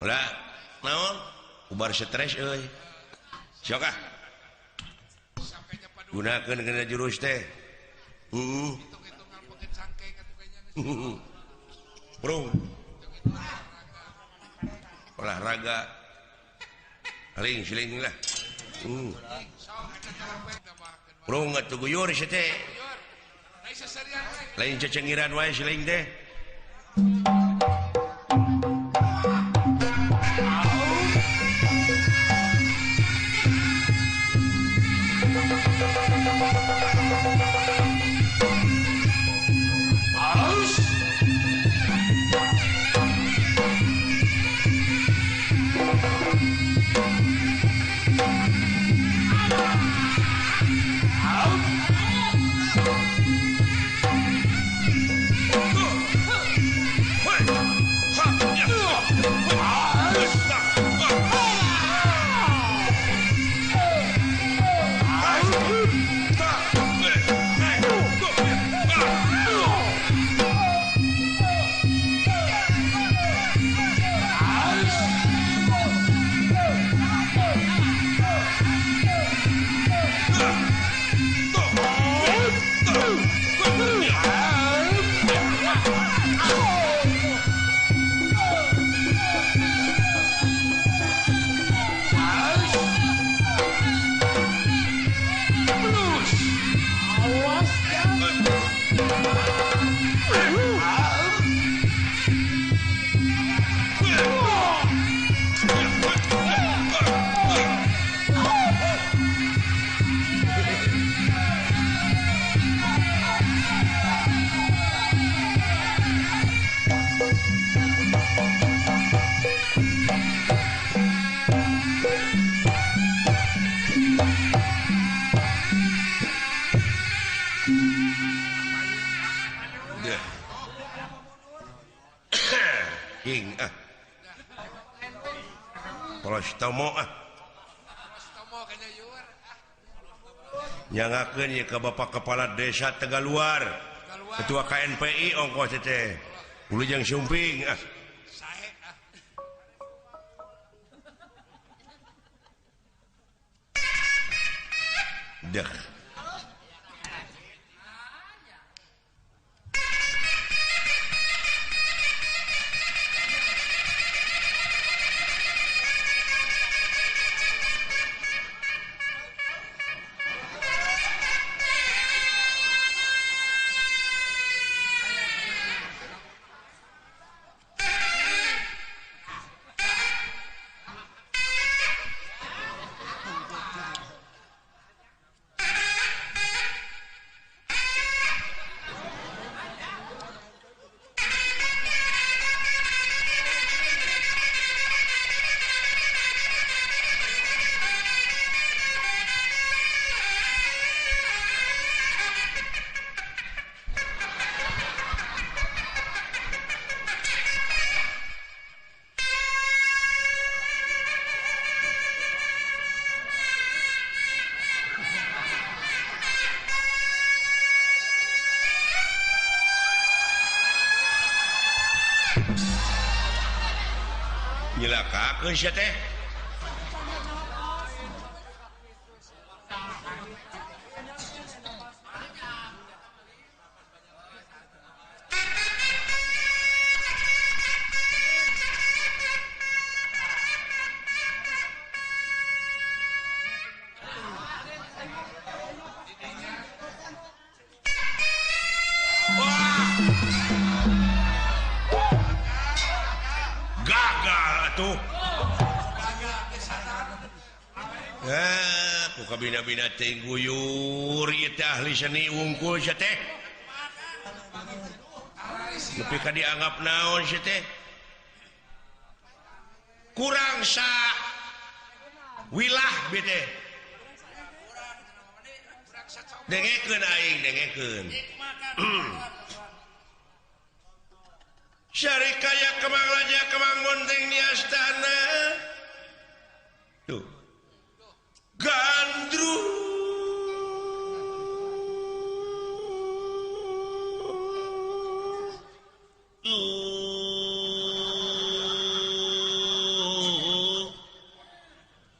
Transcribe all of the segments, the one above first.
Ulah naon ubar stres euy. Sok ah. Gunakeun kana jurus teh. Heeh. Bro. Olahraga. Paling siling lah. Bro atuh guyur sia teh. Lain cecengiran wae siling teh. Tomo ah nyangakeun ye ka Bapak Kepala Desa Tegaluar, Ketua KNPI ongkos teh Wilujeng Sumping ah. Deh. Nyilakakeun sia teh. Bina-bina teh guyur ieu teh ahli seni wungkul sia teh. Nepi ka dianggap naon sia teh? Kurang sa wilah bi teh. Dengekeun aing, dengekeun. Syarikaya Kemang Raja Kemang Bonteng di astana. Tuh. Gandrung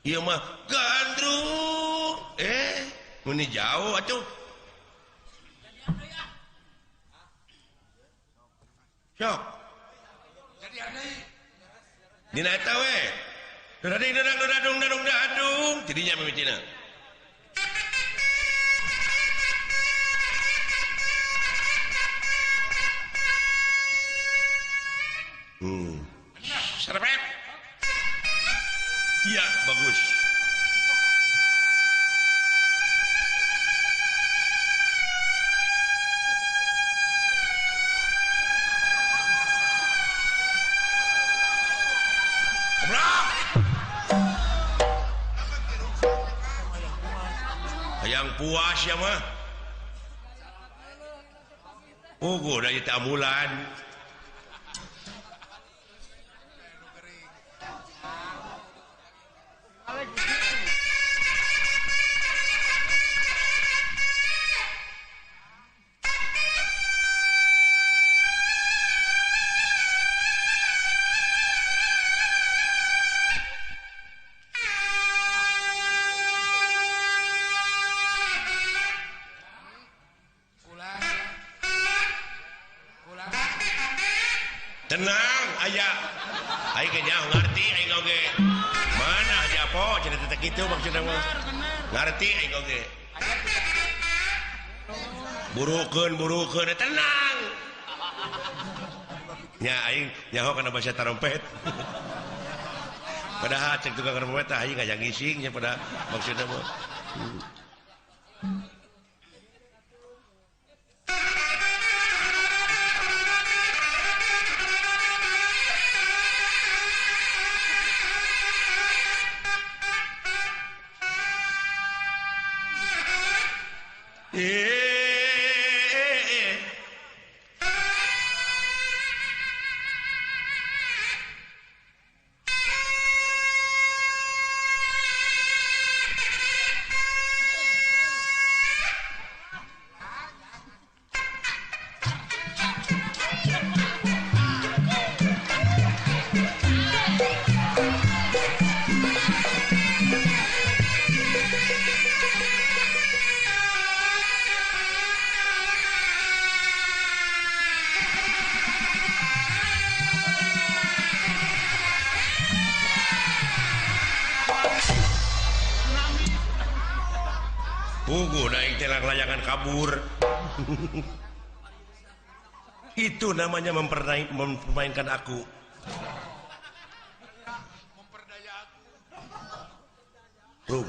Ieu mah gandrung. Meni jauh atuh. Sok. Dina eta we. Dading dadang dadung dadung dadung tidinya mimitina. Serepet. Iya, bagus. Hayang puas ya mah. Puguh da ieu ambulan. Tenang aya aing ge nyaho ngarti aing oge mana aja po cenah teh kitu maksudna mah ngarti aing oge burukeun burukeun tenang nya aing nyaho kana bahasa tarompet padahal cek tukang trompet aing ngajang ngising nya pada maksudna mah. Puguh naik telang layangan kabur. Itu namanya mempermainkan aku. Memperdaya aku. Rum.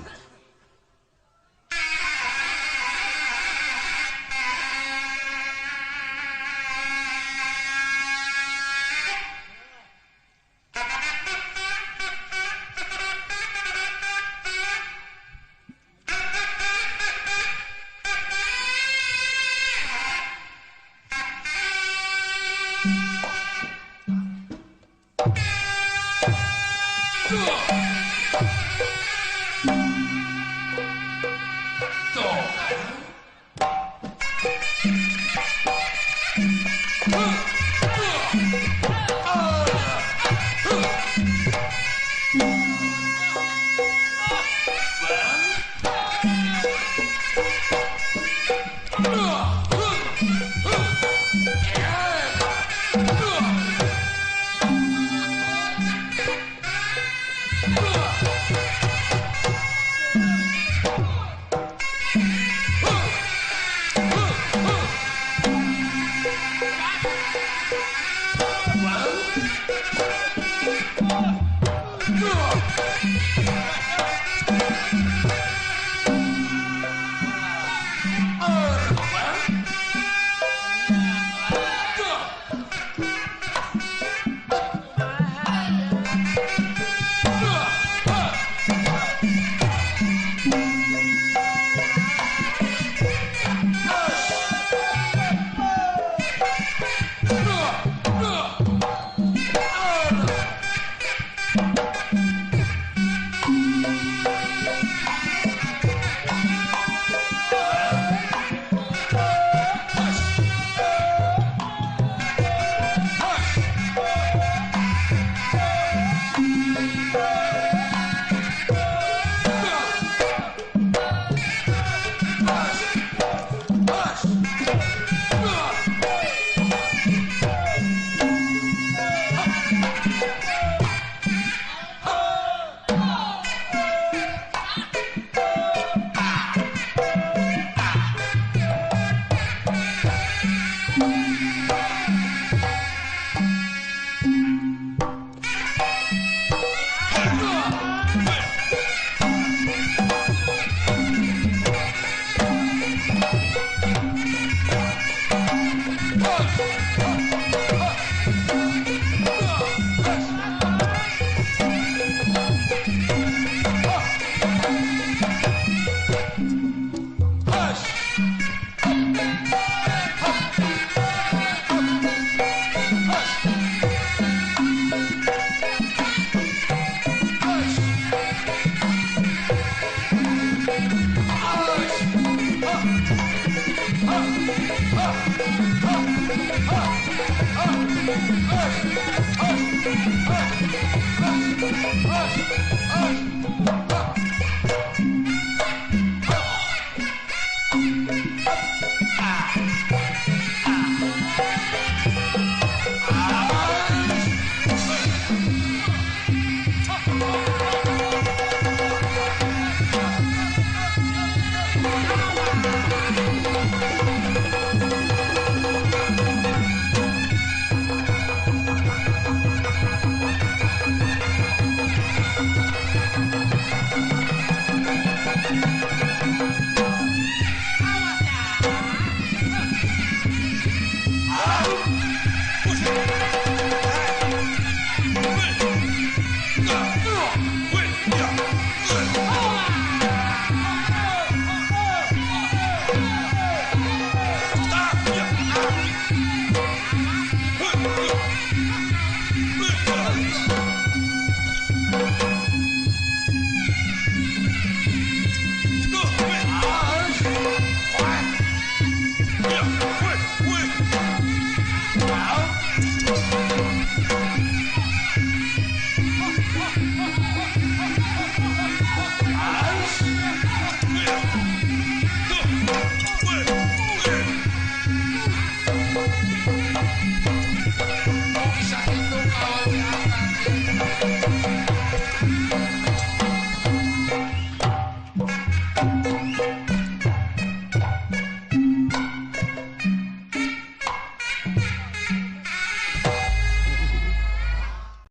Os.